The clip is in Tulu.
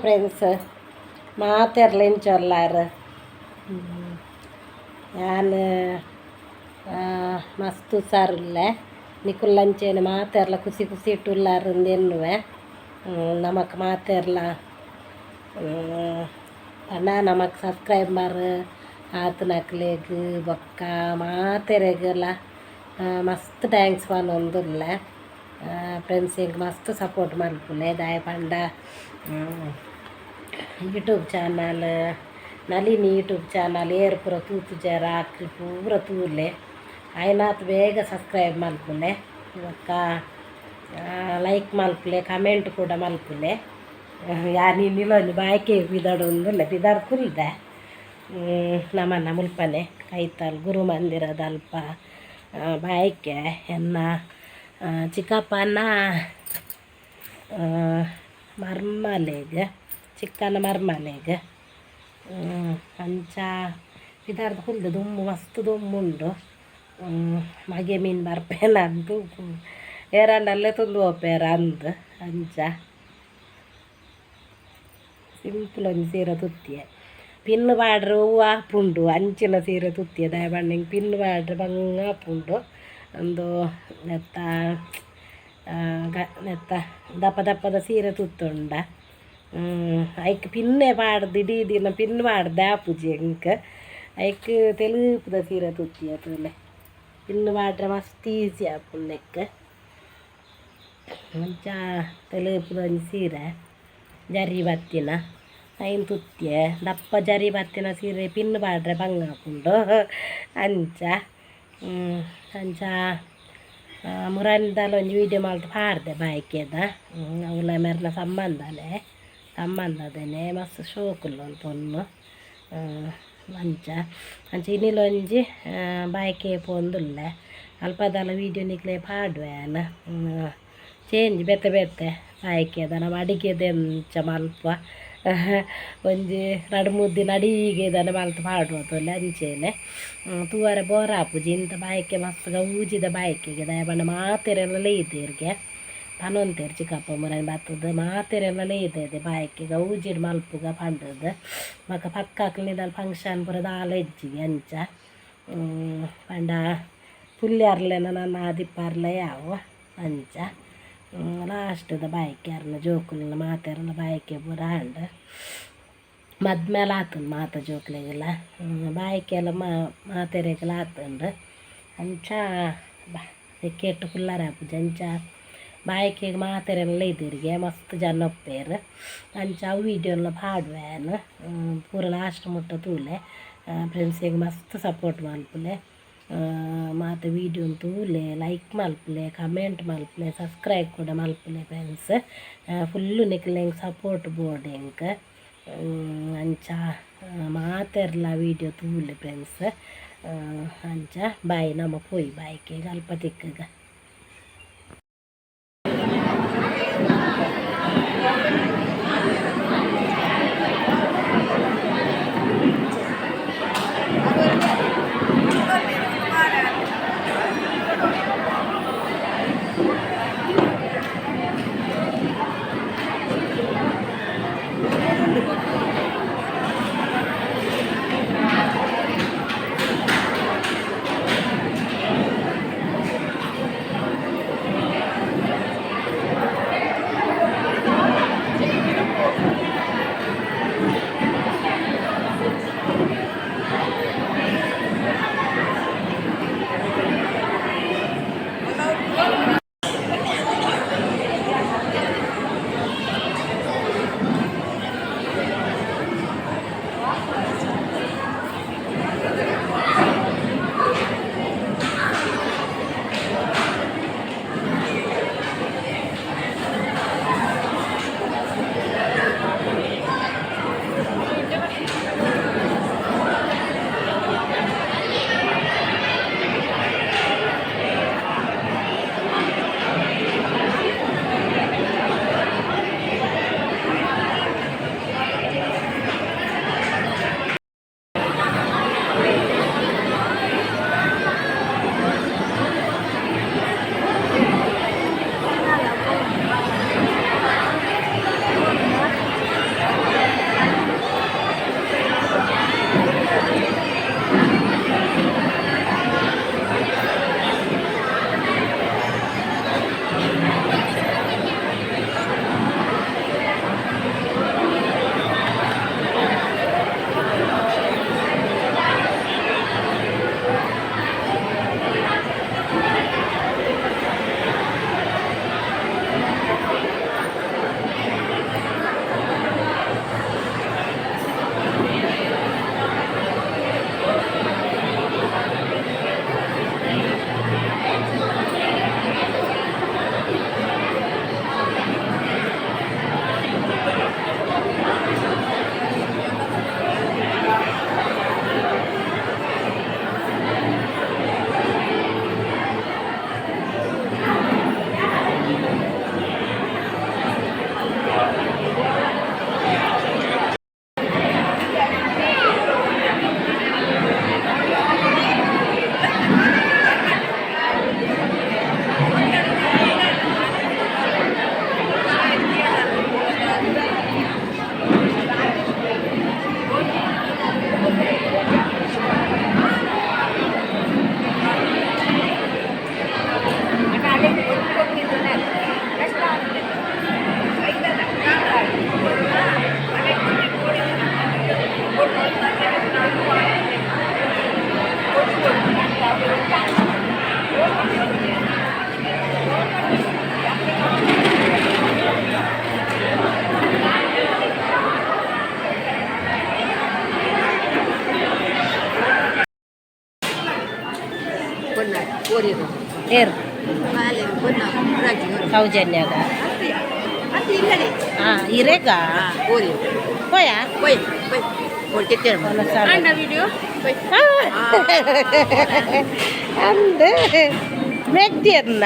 ಫ್ರೆಂಡ್ಸ್ ಮಾತೆರ್ಲ ಇಂಚೊಲ್ಲಾರ್ ಯಾನ್ ಮಸ್ತ್ ಹುಷಾರುಲ್ಲೆ ನಿಕುಲ್ಲಂಚೆನೆ ಮಾತೆರ್ಲ ಖುಷಿ ಖುಷಿ ಇಟ್ಟುಲ್ಲಾರ್ ಎನ್ನುವೆ ನಮಕ್ ಮಾತೆರ್ಲ ಪಂಡ ನಮಕ್ ಸಬ್ಸ್ಕ್ರೈಬ್ ಮಾರ್ ಆತನಕ್ಲೆಗ್ ಬೊಕ್ಕ ಮಾತೆರೆಗ್ಲ ಮಸ್ತ್ thanks ಪನೊಂದುಲ್ಲೆ ಫ್ರೆಂಡ್ಸ್ ಎಂಕ್ ಮಸ್ತ್ ಸಪೋರ್ಟ್ ಮಲ್ಪುಲೆ ದಾಯೆ ಪಂಡ YouTube channel Nalini YouTube channel ಏರ್ ಪೂರ ತೂತುಜೆರ್ ಅಕ್ಲ್ ಪೂರ ತೂಲೆ ಆಯ್ನಾತ್ ಬೇಗ ಸಬ್ಸ್ಕ್ರೈಬ್ ಮಲ್ಪುಲೆ ಬೊಕ್ಕ ಲೈಕ್ ಮಲ್ಪುಲೆ ಕಮೆಂಟ್ ಕೂಡ ಮಲ್ಪುಲೆ ಯಾನ್ ಇನಿಲ ಒಂಜಿ ಬಾಯ್ಕೆ ಪಿದಡೊಂದುಲ್ಲೆ ಪಿದಾಡ್ ಕುಲ್ದೆ ನಮನ ಮುಲ್ಪನೆ ಕೈತಲ್ ಗುರು ಮಂದಿರದಲ್ಪ ಬಾಯ್ಕೆ ಎನ್ನ ಚಿಕ್ಕಪ್ಪನ ಮರ್ಮಲೆಗ್ ಚಿಕ್ಕನ ಮರ್ಮಲೆಗ್ ಅಂಚ ಪಿದಾಡ್ದ್ ಕುಲ್ದೆ ದುಂಬು ಮಸ್ತ್ ದುಂಬು ಉಂಡು ಮಗೆ ಮೀನು ಬರ್ಪೇನ ಅಂದು ಏರಾಂಡಲ್ಲೇ ತುಂದು ಪೋಪೆರ್ ಅಂದ್ ಅಂಚ ಸಿಂಪಲ್ ಒಂಜಿ ಸೀರೆ ತುತ್ತಿಯೆ ಪಿನ್ ಪಾಡ್ರೆ ಒವ್ವು ಆಪುಂಡು ಅಂಚಿನ ಸೀರೆ ತುತ್ತಿಯೆ ದಾಯೆ ಪಂಡ ಎಂಕ್ ಪಿನ್ ಪಾಡ್ರೆ ಬಂಗ ಆಪುಂಡು ಉಂದು ನೆತ್ತ ನೆತ್ತ ದಪ್ಪ ದಪ್ಪದ ಸೀರೆ ತುತ್ತುಂಡ ಐಕ್ ಪಿನ್ನೆ ಪಾಡ್ದು ಇಡೀ ದಿನ ಪಿನ್ ಪಾಡ್ದೆ ಆಪುಜಿ ಎಂಕ್ ಐಕ್ ತೆಲುಪುದ ಸೀರೆ ತುತ್ತಿಯೆ ತೂಲೆ ಪಿನ್ ಪಾಡ್ರೆ ಮಸ್ತ್ ಈಸಿ ಆಪುಂಡು ನೆಕ್ಕ್ ಅಂಚ ತೆಲುಪುದ ಒಂಜಿ ಸೀರೆ ಜರಿ ಬತ್ತಿನ ಐನ್ ತುತ್ತಿಯೆ ದಪ್ಪ ಜರಿ ಬತ್ತಿನ ಸೀರೆ ಪಿನ್ ಪಾಡ್ರೆ ಬಂಗ ಆಪುಂಡು ಅಂಚ ಅಂಚ ಮುರಾನಿದಾಲ ಒಂಜಿ ವೀಡಿಯೋ ಮಲ್ತ್ ಪಾಡ್ದೆ ಬಾಯ್ಕೆದ ಅವ್ಲ ಮೆರ್ನ ಸಂಬಂಧನೆ ಸಂಬಂಧದನೆ ಮಸ್ತ್ ಶೋಕುಲ್ಲೊಲು ಪೊಣ್ಣು ಅಂಚ ಅಂಚ ಇನಿಲ ಒಂಜಿ ಬಾಯ್ಕೆ ಪೋವೊಂದುಲ್ಲೆ ಅಲ್ಪದಾಲ ವೀಡಿಯೋ ನಿಕ್ಲೆ ಪಾಡುವೆ ಯಾನ್ ಚೇಂಜ್ ಬೇತೆ ಬೇತೆ ಬಾಯ್ಕೆದ ನಮ ಅಡಿಗೆದ ಎಂಚ ಮಲ್ಪ ಒಂಜಿ ರಡ್ಡ್ ಮೂಜಿ ದಿನ ಅಡಿಗೆದನೆ ಮಲ್ತ್ ಪಾಡುವ ತೂಲೆ ಅಂಚೆನೆ ತೂವರೆ ಬೋರ್ ಆಪುಜಿ ಇಂತ ಬಾಯ್ಕೆ ಮಸ್ತ್ ಗೌಜಿದ ಬಾಯ್ಕೆಗೆ ದಾಯೆ ಪಂಡ ಮಾತೆರೆಲ ಲೈದೆರ್ಗೆ ಪನೊಂತೆರ್ ಚಿಕ್ಕಪ್ಪ ಮುರಾನಿ ಬತ್ತುದು ಮಾತೆರೆಲ ಲೈದೆರ್ ಬಾಯ್ಕೆ ಗೌಜಿಡ್ ಮಲ್ಪುಗ ಪಂಡುದು ಬೊಕ ಪಕ್ಕಾಕ್ಲ್ ಫಂಕ್ಷನ್ ಪೂರ ದಾಲ ಇಜ್ಜಿಗೆ ಅಂಚ ಪಂಡ ಪುಲ್ಯಾರ್ಲೆನ ನನ ಆದಿಪ್ಪಾರ್ಲ ಯಾವು ಅಂಚ ಲಾಸ್ಟ್ದ ಬಾಯ್ಕೆ ಅರ್ನ ಜೋಕುಲ್ನ ಮಾತೆರ್ನ ಬಾಯ್ಕೆ ಪೂರ ಆಂಡ್ ಮದ್ಮೆಲ ಆತುಂಡು ಮಾತ ಜೋಕ್ಲೆಗ್ಲ ಬಾಯ್ಕೆಲ ಮಾತೆರೆಗ್ಲ ಆತುಂಡು ಅಂಚ ಕೆಟ್ಟು ಕುಲ್ಲರೆ ಆಪುಜಿ ಅಂಚ ಬಾಯ್ಕೆಗ್ ಮಾತೆರೆಲ ಲೈದೆರ್ಗೆ ಮಸ್ತ್ ಜನ ಉಪ್ಪೆರ್ ಅಂಚ ಅವು ವೀಡಿಯೋಲ ಪಾಡುವೆ ಯಾನ್ ಪೂರ ಲಾಸ್ಟ್ ಮುಟ್ಟ ತೂಲೆ ಫ್ರೆಂಡ್ಸಿಗ್ ಮಸ್ತ್ ಸಪೋರ್ಟ್ ಮಲ್ಪುಲೆ ಮಾತ ವೀಡಿಯೋನ್ ತೂಲೆ ಲೈಕ್ ಮಲ್ಪುಲೆ ಕಮೆಂಟ್ ಮಲ್ಪುಲೆ ಸಬ್ಸ್ಕ್ರೈಬ್ ಕೂಡ ಮಲ್ಪುಲೆ ಫ್ರೆಂಡ್ಸ್ ಫುಲ್ಲು ನಿಕ್ಲೆಗ್ ಸಪೋರ್ಟ್ ಬೋಡು ಎಂಕ್ ಅಂಚ ಮಾತೆರ್ಲ ವೀಡಿಯೋ ತೂಲೆ ಫ್ರೆಂಡ್ಸ್ ಅಂಚ ಬಾಯ್ ನಮ ಪೋಯಿ ಬಾಯ್ಕೆಗ್ ಅಲ್ಪ ತಿಕ್ಕುಗ. ಏರ್? ಸೌಜನ್ಯಗ? ಹಾ, ಇರೇಗ ಪೋಯಾ? ಅಂದ್ ಮೆಗ್ದಿಯನ್ನ.